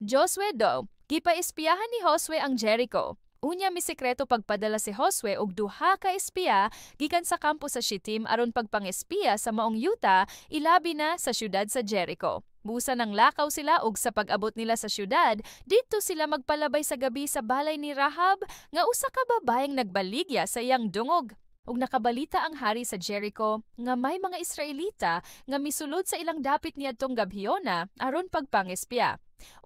Josue 2. Gipaespiyahan ni Josue ang Jericho. Unya misekreto pagpadala si Josue og duha ka espiya gikan sa kampo sa Shittim aron pagpangespiya sa maong yuta, ilabi na sa syudad sa Jericho. Busa nanglakaw sila og sa pag-abot nila sa syudad, didto sila magpalabay sa gabi sa balay ni Rahab nga usa ka babayeng nagbaligya sa iyang dungog. Ug nakabalita ang hari sa Jericho nga may mga Israelita nga misulod sa ilang dapit niadtong gabhiona aron pagpangespiya.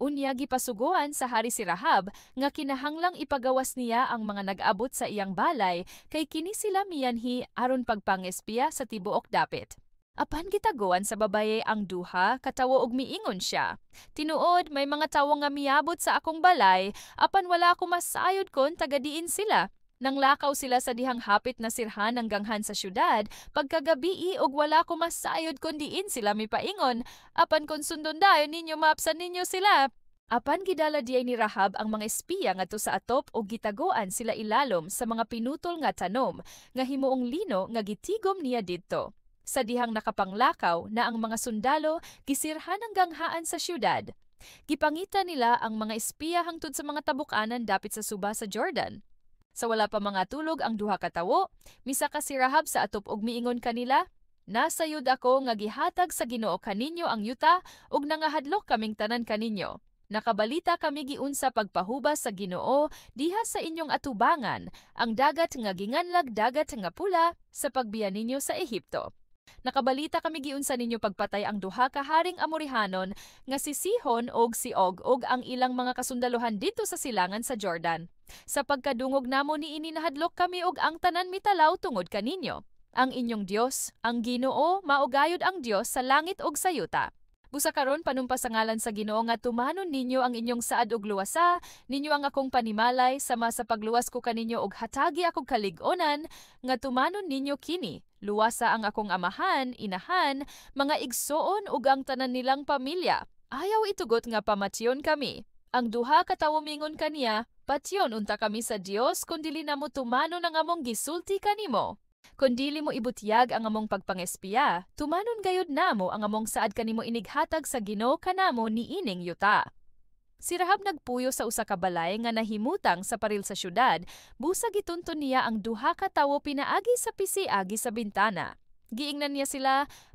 Unya gipasugoan sa hari si Rahab nga kinahanglang ipagawas niya ang mga nag-abot sa iyang balay kay kini sila mianhi aron pagpangespiya sa tibuok dapit. Apan gitaguan sa babaye ang duha ka tawo ug miingon siya, "Tinuod may mga tawo nga miabot sa akong balay, apan wala ako masayod kon taga-diin sila. Nanglakaw sila sa dihang hapit na sirhan ang ganghan sa syudad pagkagabii ug wala ko masayod kon diin sila mipaingon, apan kon sundon dayon ninyo, maapsan ninyo sila." Apan gidala diay ni Rahab ang mga espiya ngadto sa atop ug gitagoan sila ilalom sa mga pinutol nga tanom nga himuong lino nga gitigom niya didto. Sa dihang nakapanglakaw na ang mga sundalo, gisirhan ang ganghaan sa syudad. Gipangita nila ang mga espiya hangtod sa mga tabukanan dapit sa suba sa Jordan. Sa wala pa mangatulog ang duha ka tawo, misaka si Rahab sa atop ug miingon kanila, "Nasayod ako nga gihatag sa Ginoo kaninyo ang yuta ug nangahadlok kaming tanan kaninyo. Nakabalita kami giunsa pagpahubas sa Ginoo diha sa inyong atubangan, ang dagat nga ginganlag Dagat nga Pula sa pagbiya ninyo sa Ehipto. Nakabalita kami giunsa ninyo pagpatay ang duha ka haring Amorihanon nga si Sihon og si Og og ang ilang mga kasundaluhan didto sa silangan sa Jordan. Sa pagkadungog namo niini, nahadlok kami og ang tanan mitalaw tungod kaninyo. Ang inyong Dios, ang Ginoo, mao gayud ang Dios sa langit ug sa yuta. Busa karon panumpa sa ngalan sa Ginoo nga tumanon ninyo ang inyong saad ug luwasa ninyo ang akong panimalay sama sa pagluwas ko kaninyo og hatagi akong kalig-onan nga tumanon ninyo kini. Luwasa ang akong amahan, inahan, mga igsoon ug ang tanan nilang pamilya. Ayaw itugot nga pamatyon kami." Ang duha ka tawo mingon kaniya, "Patyon unta kami sa Dios kun dili namo tumanon ang among gisulti kanimo. Kun dili mo ibutyag ang among pagpangespiya, tumanon gayud namo ang among saad kanimo inighatag sa Ginoo kanamo niining yuta." Si Rahab nagpuyo sa usa ka balay nga nahimutang sa paril sa syudad, busa gitunton niya ang duha ka tawo pinaagi sa pisi agi sa bintana. Giingnan niya sila,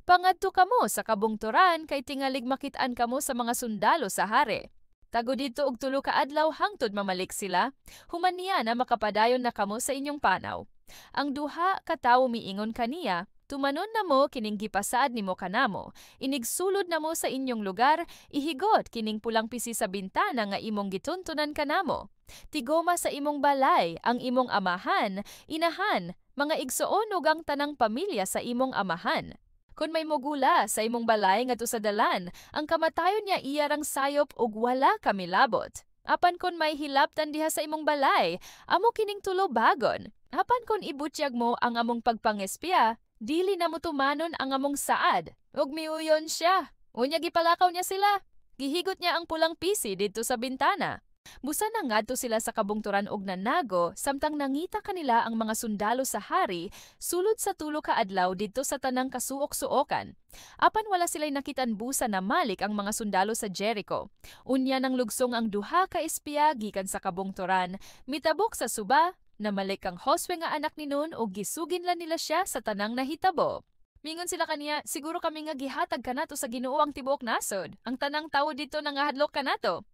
"Pangadto kamo sa kabungturan kay tingalig makit-an kamo sa mga sundalo sa hari. Tago didto og 3 ka adlaw hangtod mamalik sila. Human niya na makapadayon na kamo sa inyong panaw." Ang duha ka tawo miingon kaniya, "Tumanon namo kining gipasaad nimo kanamo. Inigsulod namo sa inyong lugar, ihigot kining pulang pisi sa bintana nga imong gituntunan kanamo. Tigoma sa imong balay ang imong amahan, inahan, mga igsoon ug ang tanang pamilya sa imong amahan. Kon may mogula sa imong balay ngadto sa dalan, ang kamatayon niya iya rang sayop ug wala kami labot. Apan kon may hilabtan diha sa imong balay, amo kining tulobagon. Apan kon ibutyag mo ang among pagpangespiya, dili namo tumanon ang among saad." Ug miuyon siya. Unya gipalakaw niya sila. Gihigot niya ang pulang pisi didto sa bintana. Busa nangadto sila sa kabungturan og nanago samtang nangita kanila ang mga sundalo sa hari sulod sa 3 ka adlaw didto sa tanang kasuok-suokan. Apan wala sila'y nakitan busa namalik ang mga sundalo sa Jericho. Unya nanglugsong ang duha ka espiya gikan sa kabungturan, mitabok sa suba, namalik kang Josue nga anak ni Nun ug gisuginlan nila siya sa tanang nahitabo. Mingon sila kaniya, "Siguro kami nga gihatag kanato sa Ginoo ang tibuok nasod. Ang tanang tawo didto nangahadlok kanato."